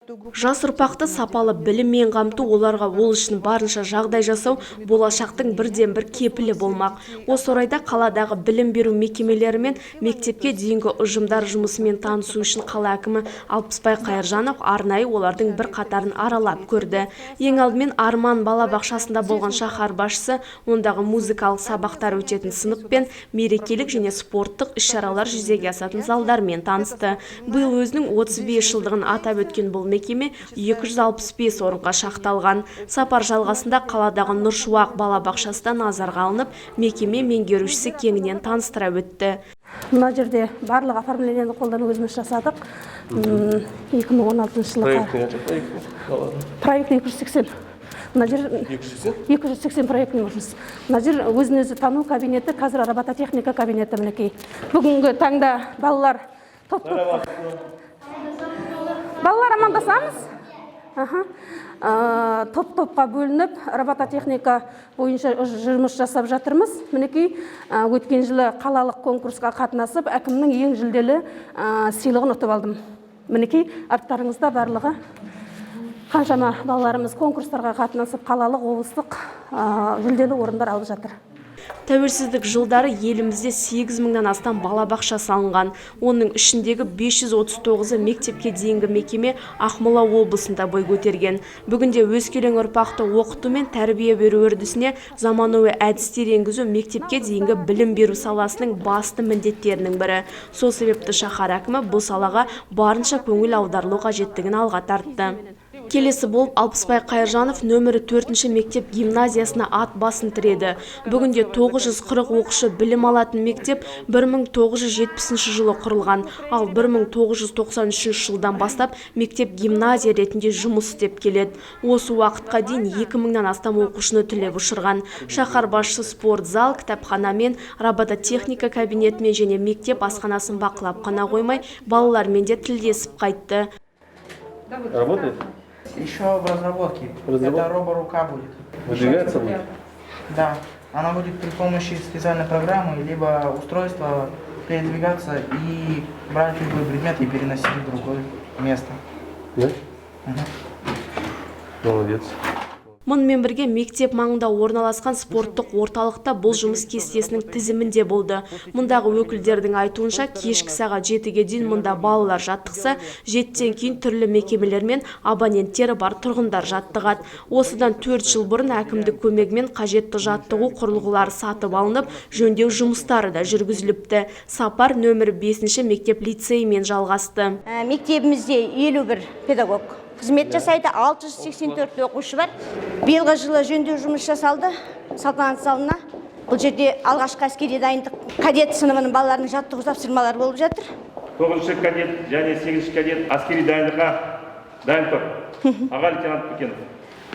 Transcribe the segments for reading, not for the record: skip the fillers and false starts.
Жас ұрпақты сапалы біліммен қамту, оларға ол үшін барынша жағдай жасау болашақтың бірден бір кепілі болмақ. Осы орайда қаладағы білім беру мекемелері мен мектепке дейінгі ұжымдар жұмысымен танысу үшін қала әкімі Алпысбай Қайыржанов арнайы олардың бір қатарын аралап көрді. Ең алдымен Арман балабақшасында болған шаһар басшысы ондағы музыкалық сабақтар өтетін сынып пен мерекелік және спорттық іс-шаралар жүзеге асатын залдармен танысты. Биыл өзінің 35 жылдығын атап өткен бұл мекеме 265 орынға шақталған. Сапар жалғасында қаладағы Нұршуақ балабақшасы да назарға алынып, мекеме меңгерушісі кеңінен таныстыра өтті. Мына жерде барлық оформление ні қолдан өзіміз жасадық. 2016 жылы. Проектный қанша, проектный қаланың? Проектный 280. Мына жер 280? 280 проектный жұмыс. Мына жер өзін өзі тану кабинеті, қазір робототехника кабинеті, мінекей. Бүгінгі таңда балалар топ топ. Балалар, амандасамыз. Аха. Топ топқа бөлініп, робототехника бойынша жұмыс жасап жатырмыз. Мінекей, өткен жылы қалалық конкурсқа қатынасып, әкімнің ең жүлделі сыйлығын ұтып алдым. Мінекей, арттарыңызда барлығы қаншама балаларымыз конкурстарға қатынасып, қалалық, облыстық жүлделі орындар алып жатыр. Тәуелсіздік жылдары елімізде 8 мыңнан астам балабақша салынған. Оның ішіндегі 539-ы мектепке дейінгі мекеме Ақмола облысында бой көтерген. Бүгінде өскелең ұрпақты оқыту мен тәрбие беру үрдісіне заманауи әдістер енгізу мектепке дейінгі білім беру саласының басты міндеттерінің бірі. Сол себепті шаһар әкімі бұл салаға барынша көңіл аударылу қажеттігін алға тартты. Келесі болып Алпысбай Қайыржанов нөмірі төртінші мектеп гимназиясына ат басын тіреді. Бүгінде 940 оқушы білім алатын мектеп 1970 жылы құрылған, ал 1993 жылдан бастап мектеп гимназия ретінде жұмыс істеп келеді. Осы уақытқа дейін 2000-нан астам оқушыны түлеп ұшырған. Шаһар басшысы спорт зал, кітапхана мен робототехника кабинетімен және мектеп асханасын бақылап қана қоймай, балалармен де тілдесіп қайтты. Работает? Еще в разработке. Разработке? Это роборука будет. Выдвигаться будет? Да. Она будет при помощи специальной программы либо устройства передвигаться и брать любой предмет и переносить в другое место. Да? Мгм. Молодец. Мұнымен бірге мектеп маңында орналасқан спорттық орталықта бұл жұмыс кестесінің тізімінде болды. Мұндағы өкілдердің айтуынша, кешкі сағат 7-ге дейін мұнда балалар жаттықса, 7-ден кейін түрлі мекемелер мен абоненттері бар тұрғындар жаттығады. Осыдан 4 жыл бұрын әкімдік көмегімен қажетті жаттығу құрылғылары сатып алынып, жөндеу жұмыстары да жүргізіліпті. Сапар нөмірі 5 мектеп лицейімен жалғасты. Мектебімізде 51 педагог қызмет жасайды, 684 оқушы бар. Биылғы жылы жөндеу жұмыс жасалды салтанат залына. Бұл жерде алғашқы әскери дайындық кадет сыныбының балаларының жаттығу тапсырмалары болып жатыр. Тоғызыншы кадет және сегізінші кадет әскери дайындыққа дайын тұр. Аға лейтенант Бекенов.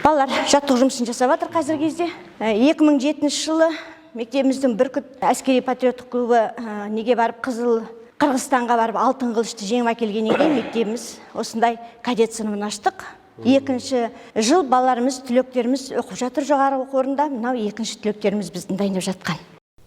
Балалар жаттығу жұмысын жасап жатыр қазіргі кезде. 2007 жылы мектебіміздің «Бүркіт» әскери патриоттық клубы неге барып, Қызыл Қырғызстанға барып, алтын қылышты жеңіп әкелгеннен кейін мектебіміз осындай кадет сыныбын аштық. Екінші жыл балаларымыз, түлектеріміз оқып жатыр жоғары оқу орнында. Мынау екінші түлектеріміз біздің дайындап жатқан.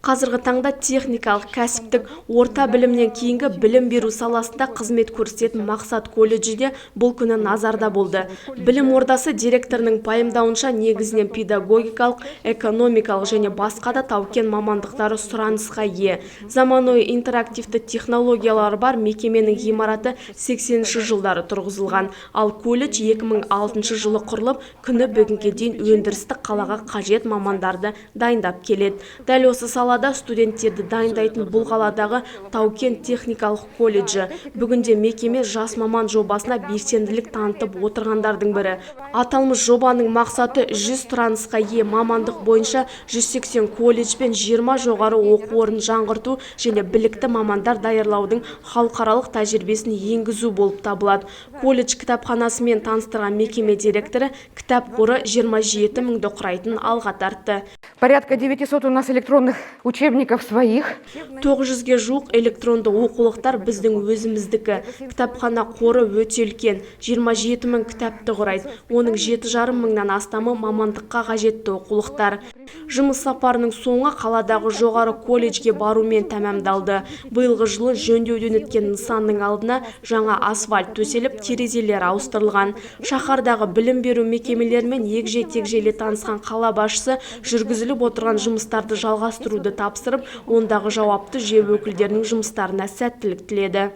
Қазіргі таңда техникалық, кәсіптік орта білімнен кейінгі білім беру саласында қызмет көрсететін «Мақсат» колледжі де бұл күні назарда болды. Білім ордасы директорының пайымдауынша, негізінен педагогикалық, экономикалық және басқа да тау-кен мамандықтары сұранысқа ие. Заманауи интерактивті технологиялар бар мекеменің ғимараты 80 жылдары тұрғызылған, ал колледж 2006 жылы құрылып, күні бүгінге дейін өндірістік қалаға қажет мамандарды дайындап келеді. Дәл осы салада студенттерді дайындайтын бұл қаладағы тау-кен техникалық колледжі. Бүгінде мекеме «Жас маман» жобасына белсенділік танытып отырғандардың бірі. Аталмыш жобаның мақсаты 100 сұранысқа ие мамандық бойынша 180 колледж пен 20 жоғары оқу орнын жаңғырту және білікті мамандар даярлаудың халықаралық тәжірибесін енгізу болып табылады. Колледж кітапханасымен таныстырған мекеме директоры кітап қоры 27 мыңды құрайтынын алға тартты. Порядка 900 у нас электронных Учебников своих. 900-ге жуық электронды оқулықтар біздің өзіміздікі. Кітапхана қоры өте үлкен, 27 мың кітапты құрайды. Оның 7,5 мыңнан астамы мамандыққа қажетті оқулықтар. Жұмыс сапарының соңы қаладағы жоғары колледжге барумен тәмамдалды. Биылғы жылы жөндеуден өткен нысанның алдына жаңа асфальт төселіп, терезелер ауыстырылған. Шаһардағы білім беру мекемелерімен егжей-тегжейлі танысқан қала басшысы жүргізіліп отырған жұмыстарды жалғастыруды тапсырып, ондағы жауапты жүйе өкілдерінің жұмыстарына сәттілік тіледі.